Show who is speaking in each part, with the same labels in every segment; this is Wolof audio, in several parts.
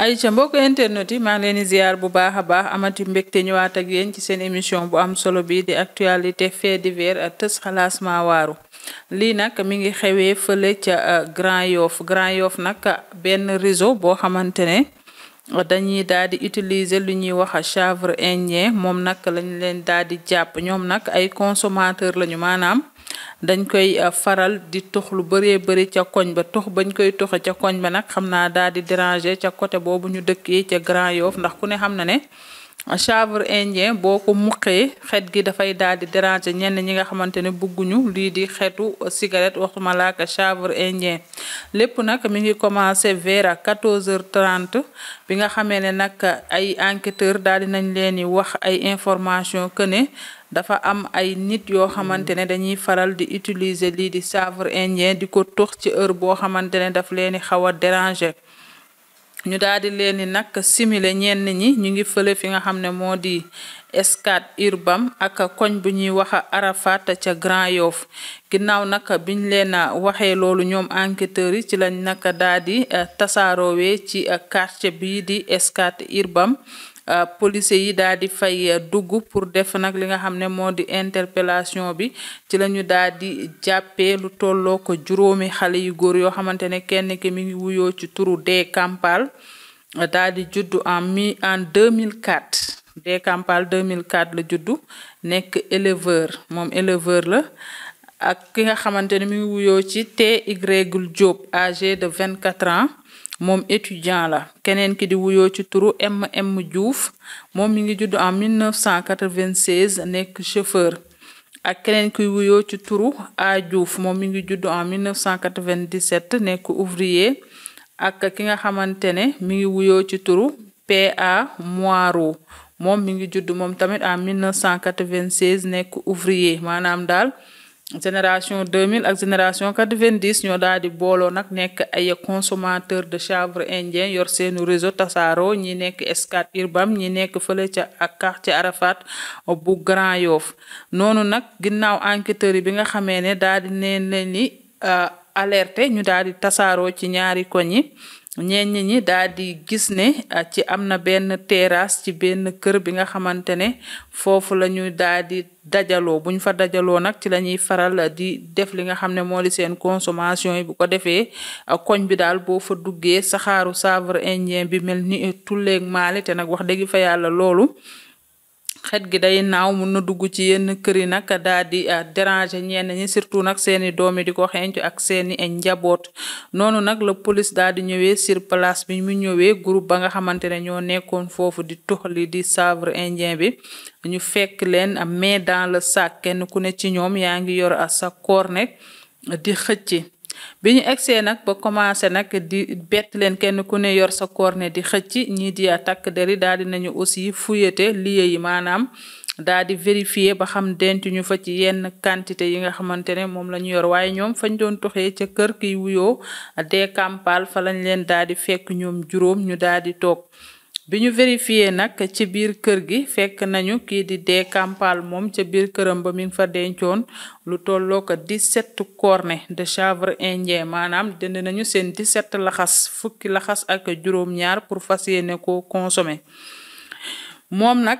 Speaker 1: Aïcha mbokk internet yi maa ngi leen di ziar bu baax a baax amati mbégte ñëwaat ak yéen ci seen émission bu am solo bi di actualité fait divers tës xalaas maa waaru lii nag mi ngi xewee fële ca Grand Yoff nag benn réseau boo xamante ne dañuy daal di utiliser lu ñuy wax chanvre indien moom nag lañ leen daal di jàpp ñoom nag ay consommateur lañu maanaam dañ koy faral di tux lu bëree bëri ca koñ ba tux bañ koy tuxe ca koñ ba nag xam naa daal di déranger ca côté boobu ñu dëkkee ca Grand Yoff ndax ku ne xam na ne chanvre indien boo ko muqee xet gi dafay daal di déranger ñenn ñi nga xamante ne bëgguñu lii di xetu cigarette waxtuma laaka chanvre indien lépp nag mi ngi commencé vers 14h30 bi nga xamee ne nag ay enquêteurs daal di nañ leen di wax ay information que ne dafa am ay nit yoo xamante ne dañuy faral di utiliser lii di chanvre indien di ko tux ci heure boo xamante ne daf leen di xaw a déranger ñu daal di leen di nag simuler ñenn ñi ñu ngi fële fi nga xam ne moo di Scat Urbam ak koñ bu ñuy wax Arafat ca Grand Yoff ginnaaw nag biñ leen waxee loolu ñoom enquêteurs yi ci lañ nag daal di tasaaroowee ci quartier bii di Scat Urbam policiers yi daal di fay dugg pour def nag li nga xam ne moo di interpellation bi ci la ñu daal di jàppee lu tolloo ko juróomi xale yu góor yoo xamante ne kenn ki mi ngi wuyoo ci turu D Kampal daal di juddu en 2004 D Kampal 2004 la juddu nekk éleveur moom éleveur la ak ki nga xamante ne mi ngi wuyoo ci TY Diop âgé de 24 ans moom étudiant la keneen ki di wuyoo ci turu MM Diouf moom mi ngi judd en 1996 nekk chauffeur ak keneen ki wuyoo ci turu A Diouf moom mi ngi judd en 1997 nekk ouvrier ak ki nga xamante ne mi ngi wuyoo ci turu PA Moiro moom mi ngi judd moom tamit en 1996 nekk ouvrier maanaam daal génération 2000 ak génération 90 ñoo daal di booloo nag nekk ay consommateur de chanvre indien yor seenu réseau tasaaro ñi nekk Scat Urbam ñi nekk fële ca ak quartier Arafat bu Grand Yoff noonu nag ginnaaw enquêteurs yi bi nga xamee ne daal di neen leen ni alerté ñu daal di tasaaroo ci ñaari koñ yi ñenn ñi daal di gis ne ci am na benn terrasse ci benn kër bi nga xamante ne foofu la ñu daal di dajaloo buñ fa dajaloo nag ci la ñuy faral di def li nga xam ne moo di seen consommation yi bu ko defee koñ bi daal boo fa duggee saxaaru chanvre indien bi mel ni tulleeg maale te nag wax dëgg fa yàlla loolu xet gi day naaw mun na dugg ci yenn kër yi nag daal di déranger ñenn ñi surtout nag seeni doom yi di ko xeeñtu ak seeni njaboot noonu nag la police daal di ñëwee sur place bi mu ñëwee groupe ba nga xamante ne ñoo nekkoon foofu di tuxali di chanvre indien bi ñu fekk leen main dans le sac kenn ku ne ci ñoom yaa ngi yor sa cornet di xëcc bi ñu egsee nag ba commencé nag di bett leen kenn ku ne yor sa cornet di xëcc ñii di takk der yi daal di nañu aussi fouilleté lieux yi maanaam daal di vérifier ba xam denc ñu fa ci yenn quantité yi nga xamante ne moom la ñu yor waaye ñoom fañ doon toxee ca kër kiy wuyoo D Kampal fa lañ leen daal di fekk ñoom juróom ñu daal di toog bi ñu vérifié nag ci biir kër gi fekk nañu kii di D Kampal moom ca biir këram ba mi ngi fa dencoon lu tolloo ko 17 cornet de chanvre indien maanaam dënd nañu seen 17 laxas fukki laxas ak juróom-ñaar pour fas yéene ko consommer moom nag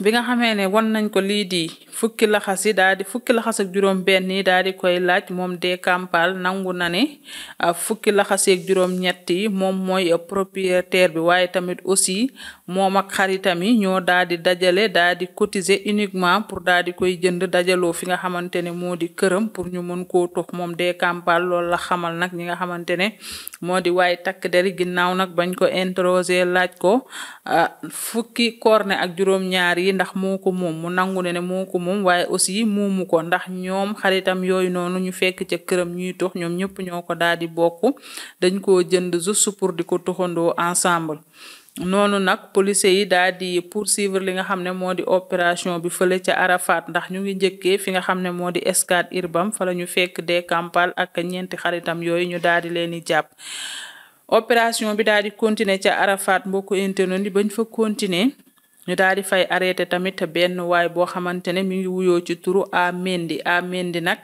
Speaker 1: bi nga xamee ne wan nañ ko lii di fukki laxas yi daal di fukki laxas ak juróom benn yi daal di koy laaj moom D Kampal nangu na ne fukki laxas ak juróom ñett yi moom mooy propriétaire bi waaye tamit aussi moom ak xaritam yi ñoo daal di dajale daal di cotiser uniquement pour daal di koy jënd dajaloo fi nga xamante ne moo di këram pour ñu mën koo tux moom D Kampal loolu la xamal nag ñi nga xamante ne moo di waaye takk deri ginnaaw nag bañ ko interroger laaj ko fukki cornet ak juróom-ñaar yi ndax moo ko moom mu nangu ne moo ko moom waaye aussi muumu ko ndax ñoom xaritam yooyu noonu ñu fekk ca këram ñuy tux ñoom ñëpp ñoo ko daal di bokk dañ koo jënd juste pour di ko tuxandoo ensemble noonu nag policiers yi daal di poursuivre li nga xam ne moo di opération bi fële ca Arafat ndax ñu ngi njëkkee fi nga xam ne moo di Scat Urbam fa la ñu fekk D Kampal ak ñeenti xaritam yooyu ñu daal di leen di jàpp opération bi daal di continuer ca Arafat mbokku internet yi bañ fa continuer ñu daal di fay arrêté tamit benn waay boo xamante ne mi ngi wuyoo ci turu Amendy nag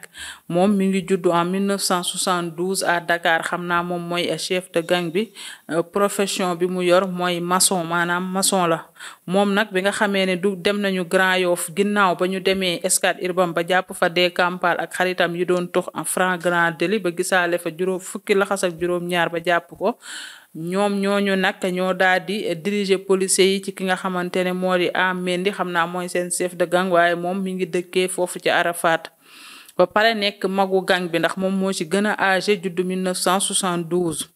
Speaker 1: moom mi ngi juddu en 1972 à Dakar xam naa moom mooy chef de gang bi profession bi mu yor mooy maçon maanaam maçon la moom nag bi nga xamee ne du dem nañu Grand Yoff ginnaaw ba ñu demee Scat Urbam ba jàpp fa Décampal ak xaritam yi doon tux en flagrant délit ba gisaale fa fukki laxas ak juróom-ñaar ba jàpp ko ñoom ñooñu nag ñoo daal di diriger policiers yi ci ki nga xamante ne moo di Amendy xam naa mooy seen chef de gang waaye moom mi ngi dëkkee foofu ci Arafat ba pare nekk magu gang bi ndax moom moo ci gën a âgé juddu 1972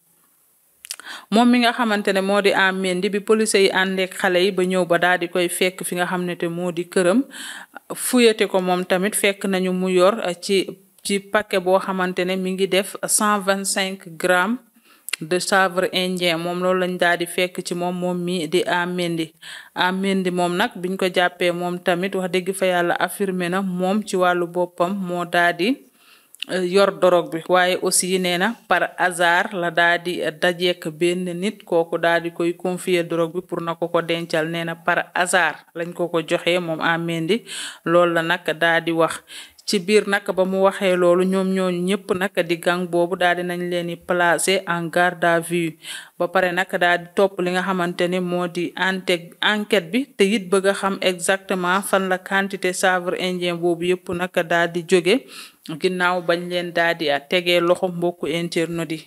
Speaker 1: moom mi nga xamante ne moo di Amendy bi policiers yi àndeek xale yi ba ñëw ba daal di koy fekk fi nga xam ne te moo di këram fuyate ko moom tamit fekk nañu mu yor ci paquet boo xamante ne mi ngi def 125 grammes de chanvre indien moom loolu lañ daal di fekk ci moom mi di Amendy moom nag biñ ko jàppee moom tamit wax dëgg fa yàlla affirmé na moom ci wàllu boppam moo daal di yor dorog bi waaye aussi nee na par hasard la daal di dajeek benn nit kooku daal di koy confier dorog bi pour na ko dencal nee na par hasard lañ ko joxee moom Amendy loolu la nag daal di wax ci biir nag ba mu waxee loolu ñoom ñooñu ñëpp nag di gang boobu daal di nañ leen di placer en garde à vue ba pare nag daal di topp li nga xamante ne moo di enquête bi te it bëgg a xam exactement fan la quantité chanvre indien boobu yëpp nag daal di jóge ginnaaw bañ leen daal di tegee loxo mbokku internet yi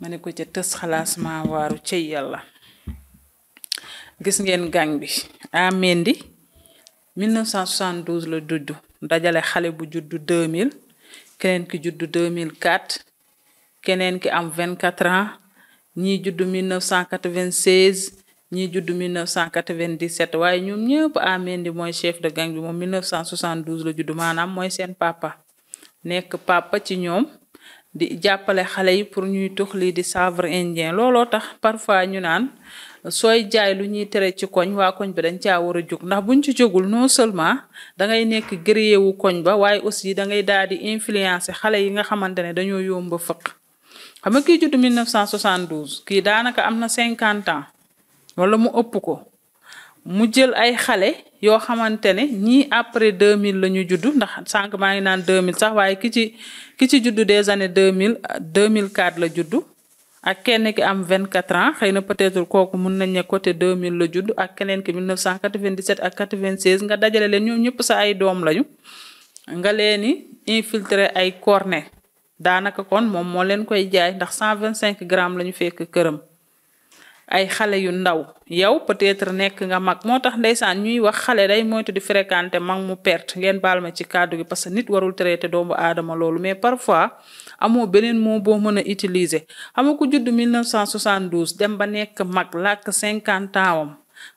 Speaker 1: ma ne ko ca tës xalaas ma waaru cey yàlla gis ngeen gang bi Amendy 1972 la dudd dajale xale bu juddu 2000 keneen ki juddu 2004 keneen ki am 24 ans ñii juddu 1996 ñii juddu 1997 waaye ñoom ñëpp Amendy mooy chef de gang bi moom 1972 la juddu maanaam mooy seen papa nekk papa ci ñoom di jàppale xale yi pour ñuy tux lii di chanvre indien looloo tax parfois ñu naan sooy jaay lu ñuy tere ci koñ waa koñ ba dañ caa war a jóg ndax buñ ci jógul non seulement dangay nekk guerrier wu koñ ba waaye aussi dangay daal di influencer xale yi nga xamante ne dañoo yomba fëq xam nga kii juddu 1972 kii daanaka am na 50 ans wala mu ëpp ko mu jël ay xale yoo xamante ne ñii après 2000 la ñu juddu ndax sànq maa ngi naan 2000 sax waaye ki ci juddu des années 2004 la juddu ak kenn ki am 24 ans xëy na peut-être kooku mun nañ ne côté 2000 la judd ak keneen ki 1997 ak 96 nga dajale leen ñoom ñëpp sa ay doom lañu nga leeni infiltrer ay cornet daanaka kon moom moo leen koy jaay ndax 125 grammes la ñu fekk këram ay xale yu ndaw yow peut-être nekk nga mag moo tax ndeysaan ñuy wax xale day moytu di fréquenter mag mu perte ngeen baal ma ci kàddu gi parce que nit warul traiter doomu aadama loolu mais parfois amoo beneen mot boo mën a utiliser xam nga ku judd 1972 dem ba nekk mag làkk 50 ans am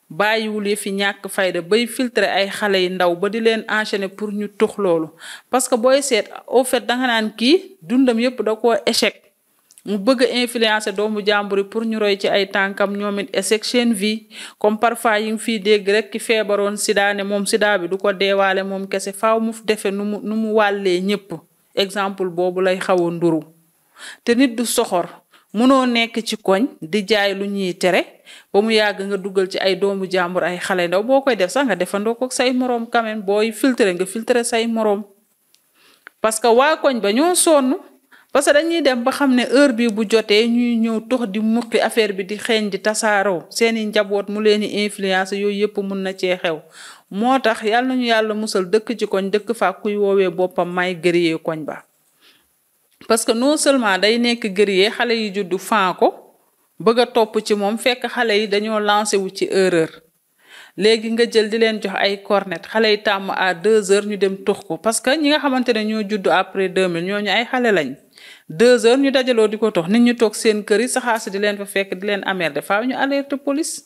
Speaker 1: bàyyiwul yi fi ñàkk fayda bay filtrer ay xale yu ndaw ba di leen enchaîner pour ñu tux loolu parce que booy seet au fait danga naan kii dundam yépp da koo échec mu bëgg a influencer doomu jàmbur yi pour ñu roy ci ay tànkam ñoom it échec seen vie comme parfois yi ngi fiy dégg rek ki feebaroon sida ne moom sida bi du ko deewaale moom kese faaw mu defe nu mu wàllee ñëpp exemple boobu lay xaw a nduru te nit du soxor mënoo nekk ci koñ di jaay lu ñuy tere ba mu yàgg nga dugal ci ay doomu jàmbur ay xale ndaw boo koy def sax nga defandoo ko say moroom quand même booy filtrer nga filtrer say moroom parce que waa koñ ba ñoo sonn parce que dañuy dem ba xam ne heure bi bu jotee ñuy ñëw tox di mukki affaire bi di xeeñ di tasaaroo seeni njaboot mu leen di influence yooyu yëpp mun na cee xew moo tax yàlla nañu yàlla musal dëkk ci koñ dëkk fa kuy woowee boppam may guerrier koñ ba parce que non seulement day nekk guerrier xale yi juddu fan ko bëgg a topp ci moom fekk xale yi dañoo lancé wu ci erreur léegi nga jël di leen jox ay cornet xale yi tàmm à 2 heures ñu dem tux ko parce que ñi nga xamante ne ñoo juddu après 2000 ñooñu ay xale lañ 2 heures ñu dajaloo di ko tox nit ñu toog seen kër yi saxaas di leen fa fekk di leen amer faaw ñu alerte police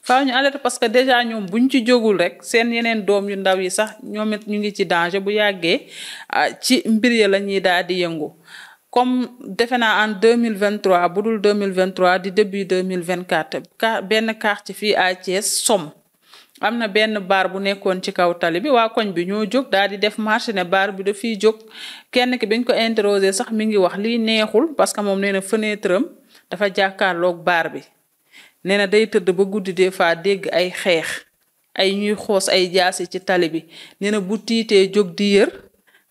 Speaker 1: faaw ñu alerte parce que déjà ñoom buñ ci jógul rek seen yeneen doom yu ndaw yi sax ñoom it ñu ngi ci danger bu yàggee ci mbir ya la ñuy daal di yëngu comme defe naa en 2023 bu dul 2023 di début 2024 benn quartier fii à Thiès Somme am na benn baar bu nekkoon ci kaw tali bi waa koñ bi ñoo jóg daal di def marché ne baar bi dafiy jóg kenn ki biñ ko interroger sax mi ngi wax lii neexul parce que moom nee na fenêtre am dafa jàkkaarloog baar bi nee na day tëdd ba guddi des fois dégg ay xeex ay ñuy xoos ay jaasi ci tali bi nee na bu tiitee jóg di yër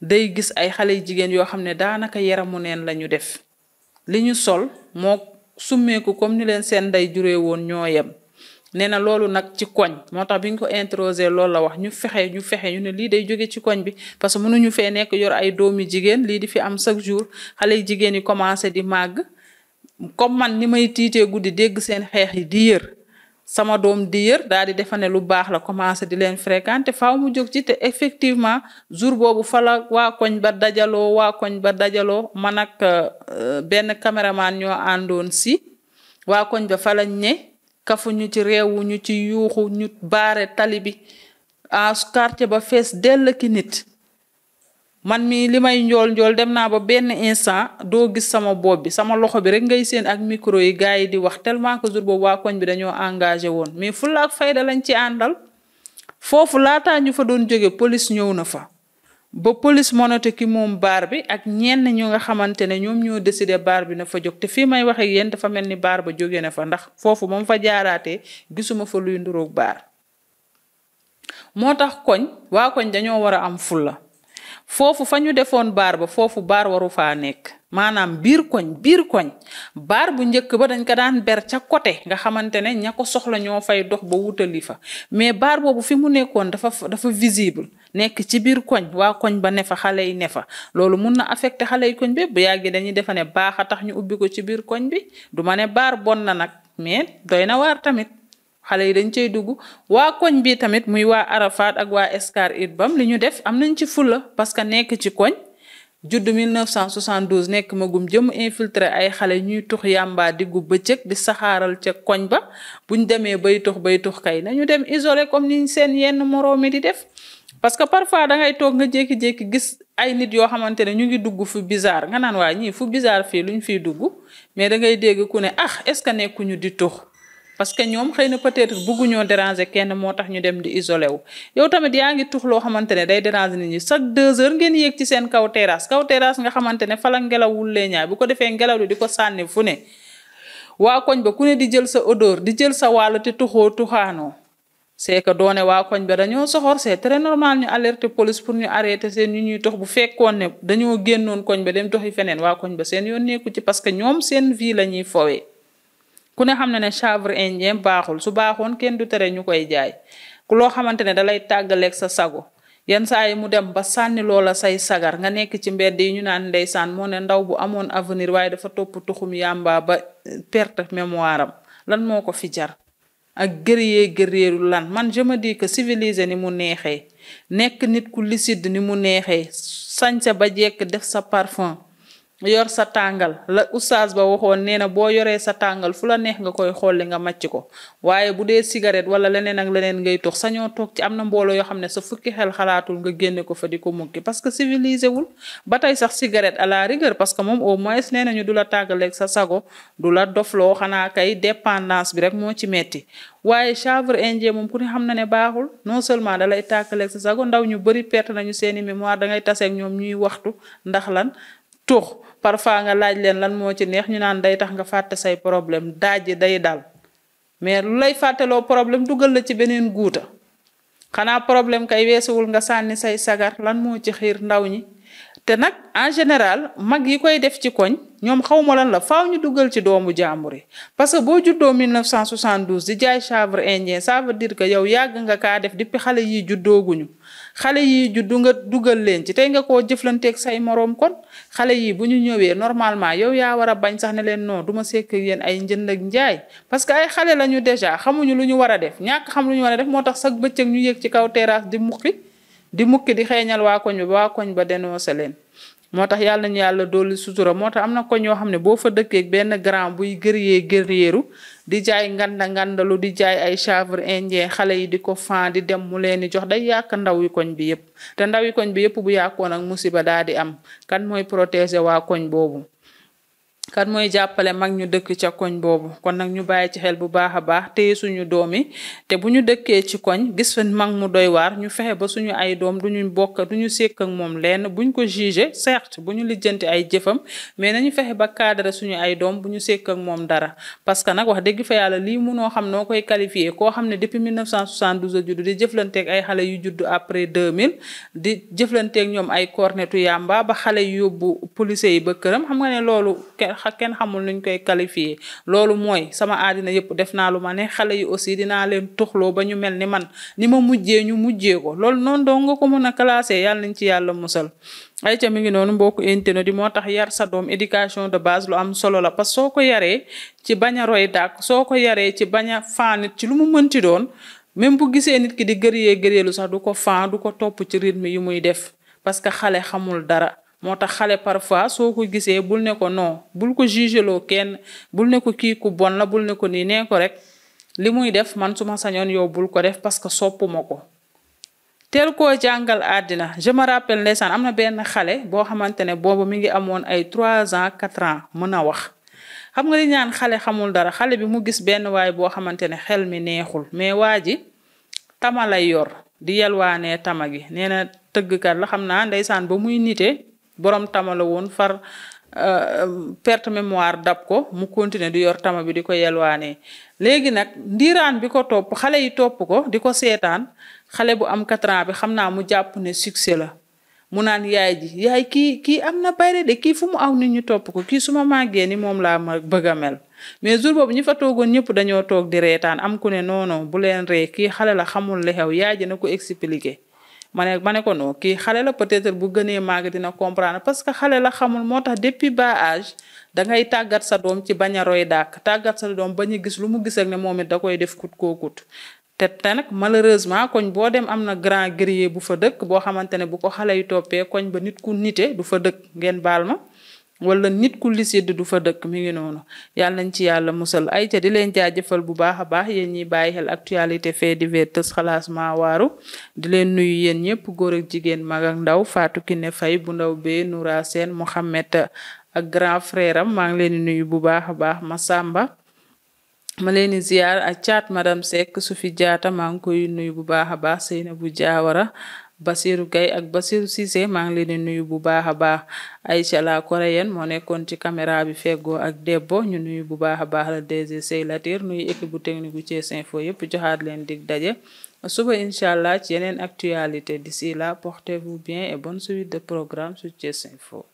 Speaker 1: day gis ay xale jigéen yoo xam ne daanaka yaramu neen lañu def li ñu sol moo summeeku comme ni leen seen ndey juree woon ñoo yem nee na loolu nag ci koñ moo tax bi ñu ko interroger loolu la wax ñu fexe ñu ne lii day jóge ci koñ bi parce que mënuñu fee nekk yor ay doomi jigéen lii di fi am chaque jour xale jigéen yi commencé di màgg comme man ni may tiitee guddi dégg seen xeex yi di yër sama doom di yër daal di defa ne lu baax la commencé di leen fréquenter faaw mu jóg ci te effectivement jour boobu fa la waa koñ ba dajaloo man ak benn caméraman ñoo àndoon si waa koñ ba fa lañ ne kafuñu ci réewuñu ci yuuxu ñu baare tali bi en quartier ba fees dell ki nit man mi li may njool dem naa ba benn instant doo gis sama bopp bi sama loxo bi rek ngay seen ak micro yi gars yi di wax tellement que jour boobu waa koñ bi dañoo engagé woon mais fulla ak fayda lañ ci àndal foofu laataa ñu fa doon jóge police ñëw na fa ba police monote ki moom baar bi ak ñenn ñu nga xamante ne ñoom ñoo décidé baar bi na fa jóg te fii may waxe yéen dafa mel ni baar ba jóge na fa ndax foofu moom fa jaaraatee gisuma fa luy nduroog baar moo tax koñ waa koñ dañoo war a am fulla foofu fa ñu defoon baar ba foofu baar waru faa nekk maanaam biir koñ baar bu njëkk ba dañ ko daan ber ca côté nga xamante ne ña ko soxla ñoo fay dox ba wutali fa mais baar boobu fi mu nekkoon dafa visible nekk ci biir koñ waa koñ ba ne fa xale yi ne fa loolu mun na affecté xale yi koñ bi bu yàggee dañuy defa ne baax a tax ñu ubbi ko ci biir koñ bi du ma ne baar bon na nag mais doy na waar tamit xale yi dañ cey dugg waa koñ bi tamit muy waa Arafat ak waa Scat Urbam li ñu def am nañ ci fulla parce que nekk ci koñ judd 1972 nekk magum jëm infiltré ay xale ñuy tux yàmbaa diggu bëccëg di saxaaral ca koñ ba buñ demee bay tux kay nañu dem isolé comme ni seen yenn moroomi di def parce que parfois da ngay toog nga jékki-jékki gis ay nit yoo xamante ne ñu ngi dugg fu bizarre nga naan waa ñii fu bizarre fii luñ fiy dugg mais da ngay dégg ku ne est-ce que nekkuñu di tux parce que ñoom xëy na peut-être bëgguñoo déranger kenn moo tax ñu dem di isolé wu yow tamit yaa ngi tux loo xamante ne day déranger nit ñi chaque 2 heures ngeen yéeg ci seen kaw terrasse nga xamante ne fa la ngelaw wullee ñaay bu ko defee ngelaw li di ko sànni fu ne waa koñ ba ku ne di jël sa odeur di jël sa wàll te tuxaanoo c'est que doone waa koñ ba dañoo soxor c'est très normal ñu alerter police pour ñu arrêter seen ñu ñuy tox bu fekkoon ne dañoo génnoon koñ ba dem toxi feneen waa koñ ba seen yoon nekku ci parce que ñoom seen vie la ñuy fowee ku ne xam na ne chanvre indien baaxul su baaxoon kenn du tere ñu koy jaay ku loo xamante ne dalay tàggaleeg sa sago yenn saa yi mu dem ba sànni loola say sagar nga nekk ci mbedd yi ñu naan ndeysaan moo ne ndaw bu amoon avenir waaye dafa topp tuxum yàmba ba perte mémoire am lan moo ko fi jar ak gërëyeeru lan man je me dis que civilisé ni mu neexee nekk nit ku lucide ni mu neexee sañse ba jekk def sa parfum yor sa tàngal la oustaz ba waxoon nee na boo yoree sa tàngal fu la neex nga koy xolli nga màcc ko waaye bu dee cigarette wala leneen ak leneen ngay tox sañoo toog ci am na mbooloo yoo xam ne sa fukki xel xalaatul nga génne ko fa di ko mukki parce que civilisé wul ba tey sax cigarette à la rigueur parce que moom au moins nee nañu du la tàggaleeg sa sago du la dofloo xanaa kay dépendance bi rek moo ci metti waaye chanvre indien moom ku ne xam na ne baaxul non seulement da lay tàggaleeg sa sago ndaw ñu bari perte nañu seeni mémoire da ngay taseeg ñoom ñuy waxtu ndax lan tux parfois nga laaj leen lan moo ci neex ñu naan day tax nga fàtte say problème daaji day dal mais lu lay fàtteloo problème dugal la ci beneen guuta xanaa problème kay weesuwul nga sànni say sagar lan moo ci xiir ndaw ñi te nag en général mag yi koy def ci koñ ñoom xawma lan la faaw ñu dugal ci doomu jàmbur yi parce que boo juddoo 1972 di jaay chanvre indien ça veut dire que yow yàgg nga kaa def depuis xale yi juddooguñu xale yi juddu nga dugal leen ci tey nga koo jëflanteeg say moroom kon xale yi bu ñu ñëwee normalement yow yaa war a bañ sax ne leen non duma sekk yéen ay njënd ak njaay parce que ay xale lañu déjà xamuñu lu ñu war a def ñàkk xam lu ñu war a def moo tax sax bëccëg ñu yéeg ci kaw terrasse di mukki di xeeñal waa koñ ba waa koñ ba dénoncé leen moo tax yàlla nañu yàlla dolli sutura moo tax am na koñ yoo xam ne boo fa dëkkee benn grand buy gëryeeru di jaay ngandalu di jaay ay chanvre indien xale yi di ko fan di dem mu leen di jox day yàq ndaw yi koñ bi yépp te ndaw yi koñ bi yépp bu yàqoon ak musiba daa di am kan mooy protéger waa koñ boobu kan mooy jàppale mag ñu dëkk ca koñ boobu kon nag ñu bàyyi ci xel bu baax a baax téye suñu doom yi te bu ñu dëkkee ci koñ gis fa mag mu doy waar ñu fexe ba suñu ay doom duñu bokk duñu sekk ak moom lenn buñ ko jugé certes bu ñu lijjanti ay jëfam mais nañu fexe ba cadre suñu ay doom bu ñu sekk ak moom dara parce que nag wax dëgg fa yàlla lii munoo xam noo koy qualifié koo xam ne depuis 1972 a judd di jëflanteeg ay xale yu judd après 2000 di jëflanteeg ñoom ay cornetu yamba ba xale yu yóbbu police yi ba këram xam nga ne loolu kenn xamul nuñ koy qualifié loolu mooy sama àddina yëpp def naa lu ma ne xale yi aussi dinaa leen tuxloo ba ñu mel ni man ni ma mujjee ñu mujjee ko loolu noonu doo nga ko mën a classé yàlla nañ ci yàlla musal ay ca mi ngi noonu mbokku internet di moo tax yar sa doom éducation de base lu am solo la parce que soo ko yaree ci bañ a roy dàq soo ko yaree ci bañ a faa nit ci lu mu mënti doon même bu gisee nit ki di gëreelu sax du ko faa du ko topp ci rythme yi muy def parce que xale xamul dara moo tax xale parfois soo ko gisee bul ne ko non bul ko jugeloo kenn bul ne ko kii ku bon la bul ne ko nii nee ko rek li muy def man suma sañoon yow bul ko def parce que soppuma ko teel koo jàngal àddina je me rappelle ndeysaan am na benn xale boo xamante ne boobu mi ngi amoon ay 3 ans 4 ans mën a wax xam nga li ñaan xale xamul dara xale bi mu gis benn waay boo xamante ne xel mi neexul mais waa ji tama lay yor di yelwaanee tama gi nee na tëggkat la xam naa ndeysaan ba muy nite borom tama la woon far perte mémoire dab ko mu continuer di yor tama bi di ko yelwaanee léegi nag ndiiraan bi ko topp xale yi topp ko di ko seetaan xale bu am 4 ans bi xam naa mu jàpp ne succès la mu naan yaay ji yaay kii am na bayre de kii fu mu aw nit ñu topp ko kii su ma màggee ni moom laa ma bëgg a mel mais jour boobu ñi fa toogoon ñëpp dañoo toog di reetaan am ku ne non bu leen ree kii xale la xamul li xew yaay ji na ko expliquer ma ne ko non kii xale la peut-être bu gënee màgg dina comprendre parce que xale la xamul moo tax depuis bas âge dangay tàggat sa doom ci bañ a roy dàq tàggat sa doom bañ a gis lu mu gis ak ne moom it da koy def kut koo kut te nag malheureusement koñ boo dem am na grand guerrier bu fa dëkk boo xamante ne bu ko xale yu toppee koñ ba nit ku nite du fa dëkk ngeen baal ma wala nit ku lisid du fa dëkk mi ngi noonu yàlla nañ ci yàlla musal ay ca di leen jaajëfal bu baax a baax yéen ñiy bàyyi xel actualité fait divers tës xalaas maa waaru di leen nuyu yéen ñëpp góor ak jigéen mag ak ndaw Fatou Kiné Faye bu ndaw bee Noura Sène Mohamed ak grand frère am maa ngi leen di nuyu bu baax a baax Massamba ma leen di ziar ak caat madame Seck su fi jaata maa ngi koy nuyu bu baax a baax Seynabou Diawara Basirou Gaye ak Basirou Cissé maa ngi leen di nuyu bu baax a baax Aïcha la coréenne moo nekkoon ci caméra bi feggoo ak Debbo ñu nuyu bu baax a baax la DG Sey Latir nuyu équipe bu technique bu Thiès Info yëpp joxaat leen dig daje suba incha allah ci yeneen actualité d'ici là portez-vous bien et bonne suite de programme sur Thiès Info